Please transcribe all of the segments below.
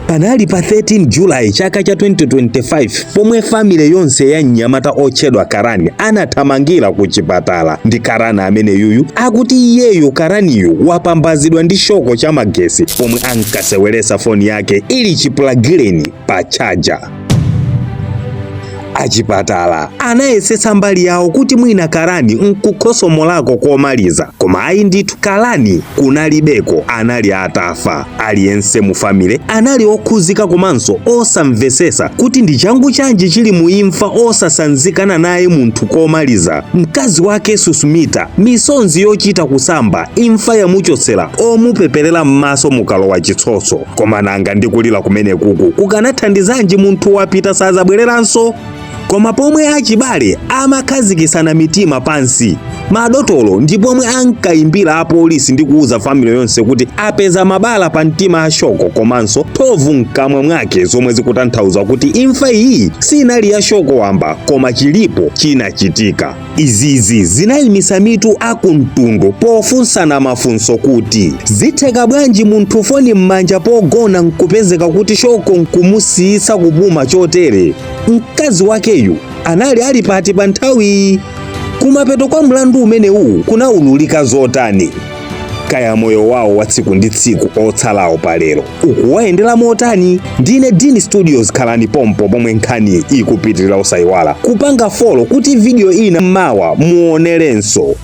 Panali pa 13 July chaka cha 2025 pomwe family yonse ya mnyamata otchedwa Karani anathamangira ku chipatala ndi Karani amene yuyu akuti iyeyo Karaniyu wapambazidwa ndi shock cha magesi pomwe ankaseweresa foni yake ili chiplagireni pa charger. Achipatala anayesetsa mbali yawo kuti mwina Karani nkukhosomolako komaliza, koma ayi ndithu, Karani kunalibeko, anali atafa. Aliyense mu family anali okhuzika komanso osamvesesa kuti ndi changu chanji chili mu imfa osasanzikana naye munthu komaliza. Mkazi wake Susmita, misonzi yochita kusamba, imfa yamuchotsera omupeperera m'maso mukalowa chitsotso. Koma nanga ndi kulira kumene kuku kukanathandizanji? Munthu wapita, sazabwereranso. Koma pomwe achibale amakhazikisana mitima pansi, madotolo ndi pomwe ankayimbira apolisi ndi kuuza family yonse kuti apeza mabala pa mtima a shock komanso thovu mkamwa mwake, zomwe zikutanthauza kuti imfa iyi sinali ya shock wamba, koma chilipo chinachitika. Izizi zinayimisa mitu akumtundu pofunsana mafunso kuti zitheka bwanji munthu foni m'manja pogona nkupezeka kuti shock nkumusiyisa kupuma chotere? Mkazi wakeyu anali ali pati pa nthawiyi? Kumapeto kwa mlandu umenewu kunaululika zotani? Kaya moyo wawo wa tsiku ndi tsiku otsalawo palero ukuwayendera motani? Ndine Dini Studios, khalani pompo pomwe nkhani ikupitirira. Osayiwala kupanga follow kuti video ina mawa muonerenso.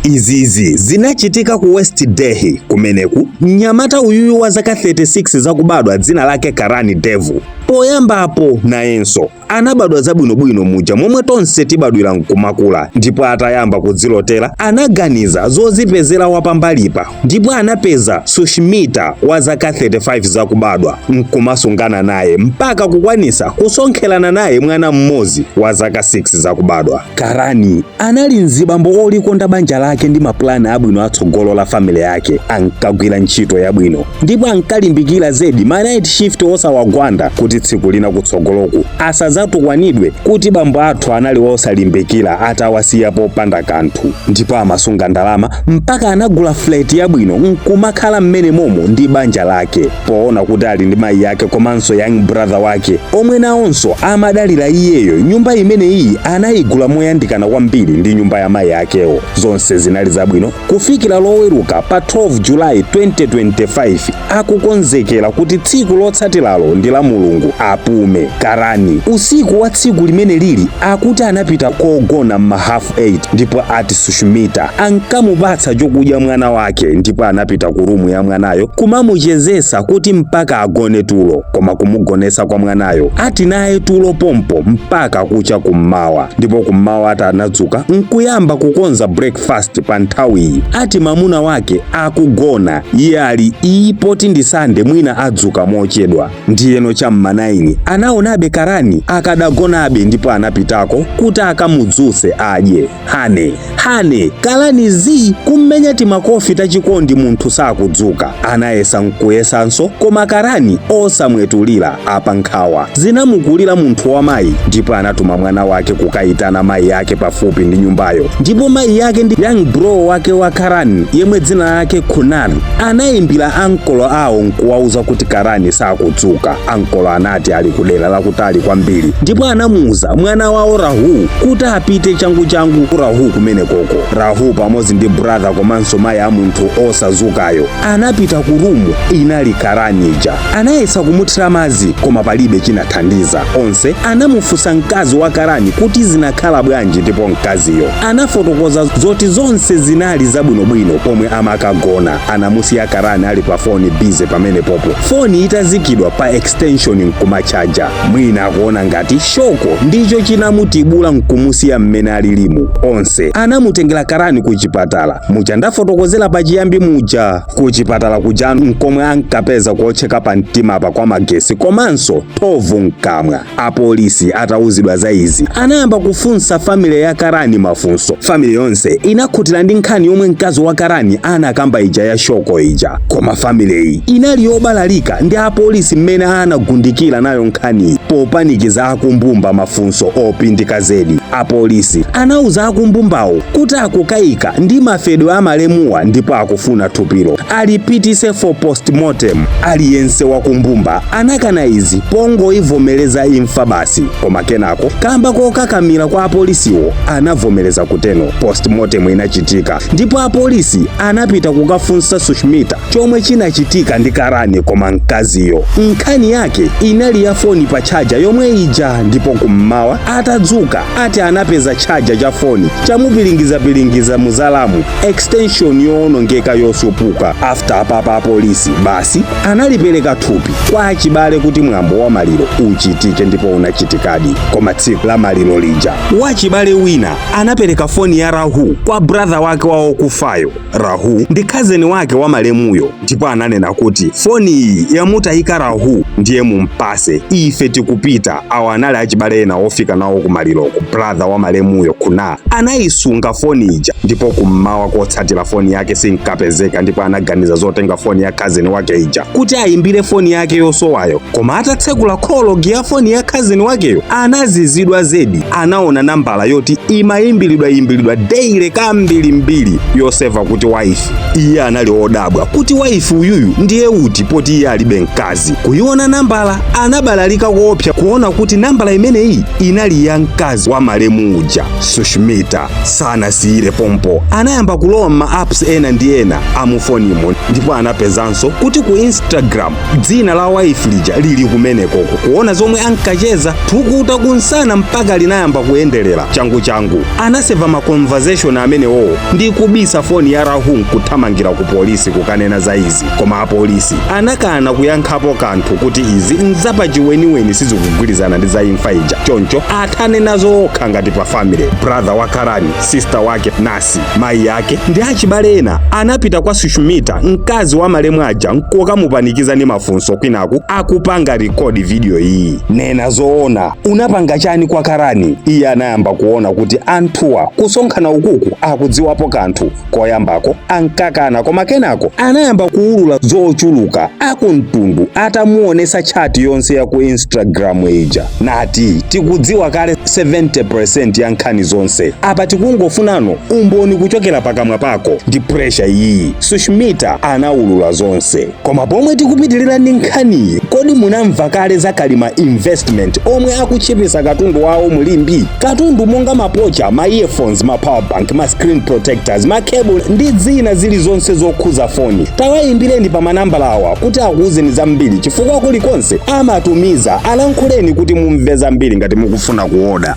Izizi zinachitika ku West Delhi. Kumeneku mnyamata uyuyu wa zaka 36 zakubadwa, dzina lake Karani Devu, poyambapo nayenso anabadwa zabwinobwino muja momwe tonse tibadwira nkumakula, ndipo atayamba kudzilotera anaganiza zozipezera wapambalipa, ndipo anapeza Sushmita wa zaka 35 zakubadwa nkumasungana naye mpaka kukwanisa kusonkherana naye mwana mmodzi wa zaka 6 zakubadwa. Karani anali mzibambo olikonda banja lake ndi mapulani abwino atsogolo la family yake. Ankagwira ntchito yabwino ndipo ankalimbikira zedi ma night shift osawagwanda, kuti tsiku lina kutsogoloku asazatukwanidwe kuti bambo athu anali osalimbikira atawasiya popanda kanthu. Ndipo amasunga ndalama mpaka anagula flat yabwino nkumakhala mmene momo ndi banja lake. Poona kuti ali ndi mayi yake komanso young brother wake omwe nawonso amadalira iyeyo, nyumba imeneyi anayigula moyandikana kwambiri ndi nyumba ya mayi akewo. Zonse zinali zabwino kufikira Loweruka pa 12 Julayi 2025, akukonzekera kuti tsiku lotsatiralo ndi la Mulungu apume. Karani usiku wa tsiku limene lili akuti anapita kogona m'ma 8:30, ndipo ati Sushmita ankamupatsa chokudya mwana wake, ndipo anapita ku room ya mwanayo kumamuchezesa kuti mpaka agone tulo. Koma kumugonesa kwa mwanayo, ati naye tulo pompo mpaka kucha kummawa. Ndipo kummawa ati anadzuka nkuyamba kukonza breakfast. Pa nthawiyi ati mamuna wake akugona, iye ali iyi poti ndi Sande, mwina adzuka mochedwa. Ndiyeno cham'ma 9 anaonabe Karani akadagonabe, ndipo anapitako kuti akamudzutse adye. "Honey, honey!" Karani zi kummenya timakofi tachikondi, munthu sakudzuka. Anayesa nkuyesanso, koma Karani osamwetulira. Apa nkhawa zinamukulira munthu wamayi, ndipo anatuma mwana wake kukayitana mayi yake pafupi ndi nyumbayo. Ndipo mayi yake ndi young bro wake wa Karani, yemwe dzina lake Kunar, anayimbira ankolo awo nkuwauza kuti Karani sakudzuka. Ankolo anati ali kudera lakutali kwambiri, ndipo anamuuza mwana wawo Rahu kuti apite changu changu ku Rahu kumene koko. Rahu pamodzi ndi brother komanso mayi a munthu osazukayo anapita ku room inali Karani ija. Anayesa kumuthira madzi, koma palibe chinathandiza. Onse anamufunsa mkazi wa Karani kuti zinakhala bwanji, ndipo mkaziyo anafotokoza zoti zonse zinali zabwinobwino. Pomwe amakagona anamusiya Karani ali pa foni busy pamene popo, foni itazikidwa pa extension nkumachaja. Mwina akuona ngati shock ndicho chinamutibula nkumusiya mmene alilimu. Onse anamutengera Karani ku chipatala muja ndafotokozera pachiyambi muja. Ku chipatala kuja nkomwe ankapeza kuotcheka pa mtimapa kwa magesi komanso thovu mkamwa. Apolisi atauzidwa za izi anayamba kufunsa family ya Karani mafunso. Family yonse inakhutira ndi nkhani yomwe mkazi wa Karani anakamba ija ya shock ija, koma family iyi inali yobalalika ndi apolisi mmene anagundikira. anatulukira nayo nkhaniyi popanikiza akumbumba mafunso opindika zedi. Apolisi anauza akumbumbawo kuti akukayika ndi mafedwe amalemuwa ndipo akufuna thupilo alipitise for postmortem. Aliyense wakumbumba anakana izi pongoivomereza imfa basi, koma kenako kamba kokakamira kwa apolisiwo anavomereza kuteno. Postmortem inachitika ndipo apolisi anapita kukafunsa Sushmita chomwe chinachitika ndi Karani, koma mkaziyo nkhani yake inali ya foni pa charger yomwe ija. Ndipo kummawa atadzuka ati anapeza charger cha foni chamupilingizapilingiza muzalamu, extension yoonongeka yosupuka. After apapa apolisi basi analipereka thupi kwa achibale kuti mwambo wa maliro uchitike, ndipo unachitikadi. Koma tsiku la maliro lija wachibale wina anapereka foni ya Rahu kwa brother wake wa okufayo. Rahu ndi cousin wake wa malemuyo, ndipo ananena kuti foni iyi yamutayika Rahu, ndiye mumpase, ife tikupita. Awa anali achibale ena ofika nawo kumaliroko. Brother wa malemuyo kuna anayisunga foni ija, ndipo kummawa kotsatira foni yake sinkapezeka, ndipo anaganiza zotenga foni ya cousin wake ija kuti ayimbire foni yake yosowayo. Koma atatsekula call log ya foni ya cousin wakeyo anazizidwa zedi. Anaona nambala yoti imayimbiridwa imbiridwa daily kambirimbiri yoseva kuti wife. Iye anali odabwa kuti wife uyuyu ndiye uti poti iye alibe mkazi. Kuiona nambala anabalalika kuopsa kuona kuti nambala imeneyi inali ya mkazi wa malemu uja, Sushmita. Sanasiyire pompo, anayamba kulowa ma apps ena ndi ena amufonimo, ndipo anapezanso kuti ku Instagram dzina la wife lija lili kumenekoko. Kuona zomwe ankacheza, thukuta kunsana mpaka linayamba kuyenderera. Changu changu anaseva ma conversation amenewowo ndi kubisa foni ya Rahu nkuthamangira ku polisi kukanena za izi. Koma apolisi anakana kuyankhapo kanthu kuti izi nzapachiweniweni, sizikugwirizana ndi za imfa ija, choncho athane nazo okha ngati pa family. Brother wa Karani, sister wake Nasi, mayi yake ndi achibale ena anapita kwa Sushmita, mkazi wa malemu aja, nkukamupanikiza ndi mafunso kwinaku akupanga record video iyi. "Nena zoona, unapanga chani kwa Karani?" Iye anayamba kuona kuti anthuwa kusonkhana ukuku akudziwapo kanthu. Koyambako ankakana, koma kenako anayamba kuwulula zochuluka akumtundu atamuonesa chat yonse ya ku Instagram ija, nati, "Tikudziwa kale 70% ya nkhani zonse apa, tikungofunano umboni kuchokera pakamwa pako." Ndi pressure iyi Sushmita anawulula zonse. Koma pomwe tikupitirira ndi nkhaniyi, kodi munamva kale za Kalima Investment omwe akutchipisa katundu wawo mulimbi? Katundu monga mapocha, ma earphones, ma power bank, ma screen protectors, ma cable ndi zina zilizonse zokhuza foni. Tawayimbireni pa manambala awa kuti akuwuzeni zambiri, chifukwa kulikonse amatumiza. Alankhuleni kuti mumve zambiri ngati mukufuna kuoda.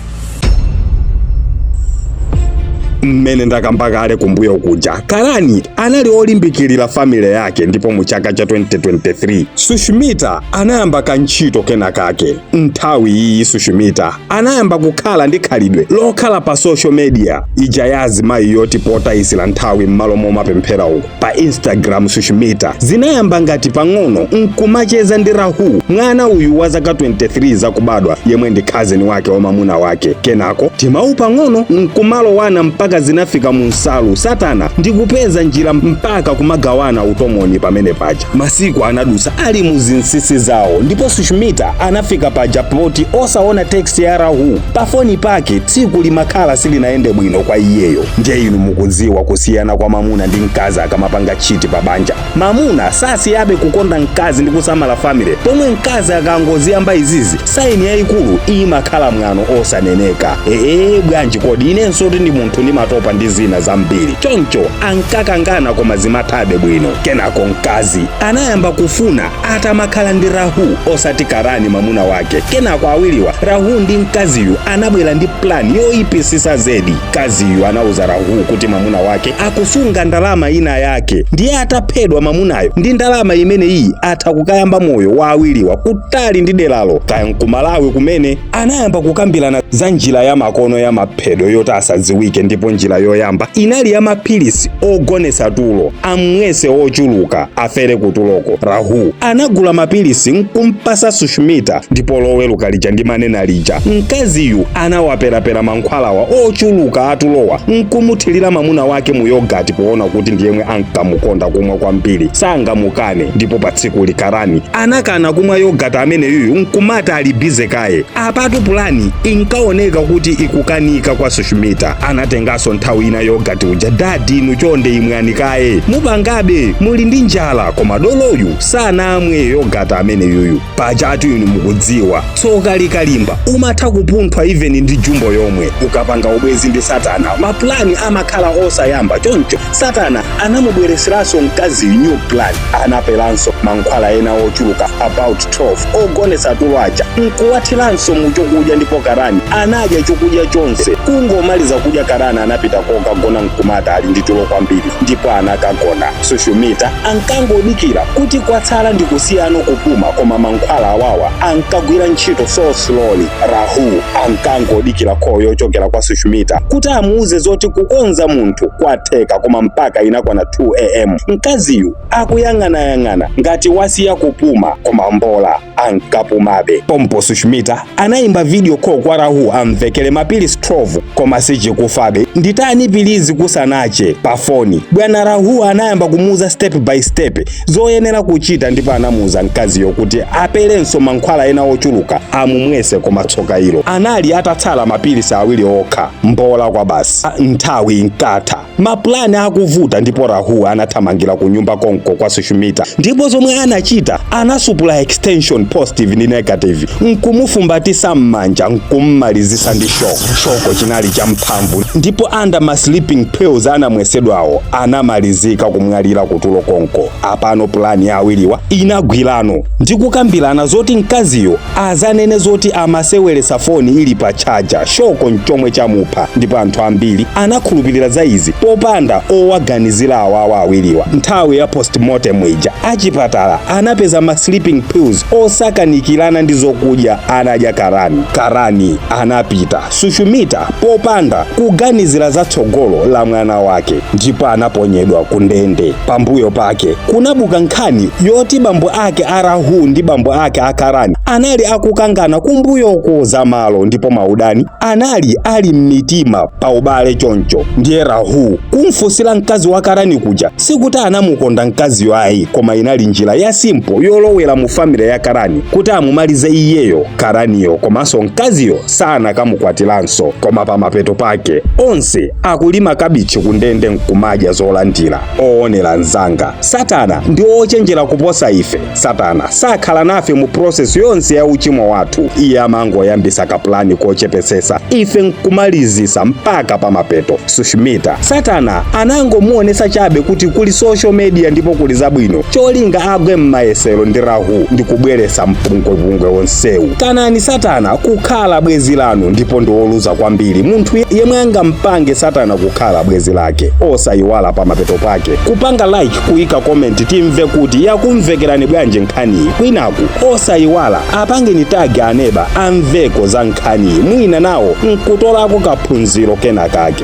Mmene ndakamba kale kumbuyo kuja, Karani anali olimbikirira family yake, ndipo mu chaka cha 2023 Sushmita anayamba kantchito kena kake. Nthawi iyi Sushmita anayamba kukhala ndi khalidwe lokhala pa social media ija ya azimayi yoti potayisira nthawi m'malo momapemphera uku pa Instagram. Sushmita zinayamba ngati pang'ono nkumacheza ndi Rahu, mwana uyu wa zaka 23 zakubadwa, yemwe ndi cousin wake wa mamuna wake. Kenako timawu pang'ono nkumalowana mpaka zinafika mu nsalu satana ndi kupeza njira mpaka kumagawana utomoni pamene paja. Masiku anadusa ali mu zinsinsi zawo, ndipo Sushmita anafika paja poti osaona text ya Rahu pafoni pake tsiku limakhala silinayende bwino kwa iyeyo. Ndiye inu mukudziwa kusiyana kwa mamuna ndi mkazi akamapanga cheat pa banja. Mamuna sasiyabe kukonda mkazi ndi kusamala family, pomwe mkazi akangoziyamba izizi, sign yayikulu imakhala mwano osaneneka. Ee bwanji kodi, inenso kuti ndi munthu ndimatopa ndi zina zambiri. Choncho ankakangana koma zimathabe bwino. Kenako mkazi anayamba kufuna atamakhala ndi Rahu osati Karani mamuna wake. Kenako awiriwa, Rahu ndi mkaziyu, anabwera ndi plan yoyipisisa zedi. Mkaziyu anauza Rahu kuti mamuna wake akusunga ndalama ina yake, ndiye ataphedwa mamunayo ndi ndalama imene iyi atha kukayamba moyo wa awiriwa kutali ndi deralo, kaya nkumalawi kumene. Anayamba kukambirana za njira ya makono ya maphedwe yoti asadziwike, ndipo Ndipo njira yoyamba inali ya mapilisi ogonesa tulo, amwese ochuluka afere kutuloko. Rahu anagula mapilisi nkumpasa Sushmita, ndipo Loweluka lija ndi manena lija, mkaziyu anawaperapera mankhwalawa ochuluka atulowa nkumuthirira mamuna wake mu yogurt, poona kuti ndiyemwe ankamukonda kumwa kwambiri sangamukane. Ndipo pa tsiku Karani anakana kumwa yogurt amene yuyu nkumati ali busy kaye. Apatu pulani inkaoneka kuti ikukanika kwa Sushmita. Anatenganso nthawi ina yogurt uja, "Daddy, inu chonde imwani kaye, mupangabe muli ndi njala." Koma doloyu sanamwe yogurt amene yuyu. Pajatu inu mukudziwa, tsoka likalimba umatha kupunthwa even ndi jumbo yomwe. Ukapanga ubwezi ndi Satana, mapulani amakhala osayamba. Choncho Satana anamubwereseranso mkazi new plan. Anaperanso mankhwala ena ochuluka about 12 ogonetsa tulo aja nkuwathiranso mu chokudya, ndipo Karani anadya chokudya chonse. Kungomaliza kudya, Karani anapita kokagona nkumata ali ndi tulo kwambiri, ndipo anakagona. Sushmita ankangodikira kuti kwatsala ndi kusiyano kupuma, koma mankhwala awawa ankagwira ntchito so slowly. Rahu ankangodikira call yochokera kwa Sushmita kuti amuuze zoti kukonza munthu kwatheka, koma mpaka inakwana 2 a.m. mkaziyu akuyang'anayang'ana ngati wasiya kupuma, koma mbola, ankapumabe. Pompo Sushmita anayimba video call kwa Rahu amvekere, "Mapilisi 12 koma sichikufabe, nditani please?" Kusanache pa foni bwana Rahu anayamba kumuuza step by step zoyenera kuchita, ndipo anamuuza mkaziyo kuti aperenso mankhwala ena ochuluka amumwese. Koma tsoka ilo, anali atatsala mapilisi awiri okha. Mbola kwa basi, nthawi inkatha, mapulani akuvuta, ndipo Rahu anathamangira ku nyumba konko kwa Sushmita. Ndipo zomwe anachita, anasupula extension positive ndi negative nkumufumbatisa m'manja nkummalizisa ndi shock. Shock chinali champhamvu, ndipo under ma sleeping pills anamwesedwawo anamalizika kumwalira kutulo konko. Apano pulani ya awiriwa inagwirano ndi kukambirana zoti mkaziyo azanene zoti amaseweresa foni ili pa charger, shock nchomwe chamupha. Ndipo anthu ambiri anakhulupirira za izi popanda owaganizira awawa awiriwa. Nthawi ya postmortem ija, achipatala anapeza ma sleeping pills osakanikirana ndi zokudya anadya Karani. Karani anapita, Sushmita popanda kuganizira zatsogolo la mwana wake, ndipo anaponyedwa ku ndende. Pambuyo pake kunabuka nkhani yoti bambo ake a Rahu ndi bambo ake a Karani anali akukangana kumbuyoko za malo, ndipo maudani anali ali m'mitima pa ubale. Choncho ndiye Rahu kumfunsira mkazi wa Karani kuja sikuti anamukonda mkaziyo ayi, koma inali njira ya simple yolowera mu family ya Karani kuti amumalize iyeyo Karaniyo, komanso mkaziyo sanakamukwatiranso. Koma pamapeto pake onse akulima kabichi kundende nkumadya zolandira. Oonera mzanga, Satana ndi ochenjera kuposa ife. Satana sakhala nafe mu process yonse ya uchimo wathu. Iye amangoyambisa kapulani kochepesesa, ife nkumalizisa mpaka pamapeto. Sushmita, Satana anangomuonesa chabe kuti kuli social media ndipo kuli zabwino, cholinga agwe m'mayesero ndi Rahu ndi kubweresa mpungwepungwe wonsewu. Kanani Satana kukhala bwenzi lanu, ndipo ndi woluza kwambiri munthu yemwe angampange Satana kukhala bwenzi lake. Osayiwala pamapeto pake kupanga like, kuyika comment, timve kuti yakumvekerani bwanji nkhaniyi. Kwinaku osayiwala apangeni tag aneba amveko za nkhaniyi, mwina nawo nkutolako kaphunziro kena kake.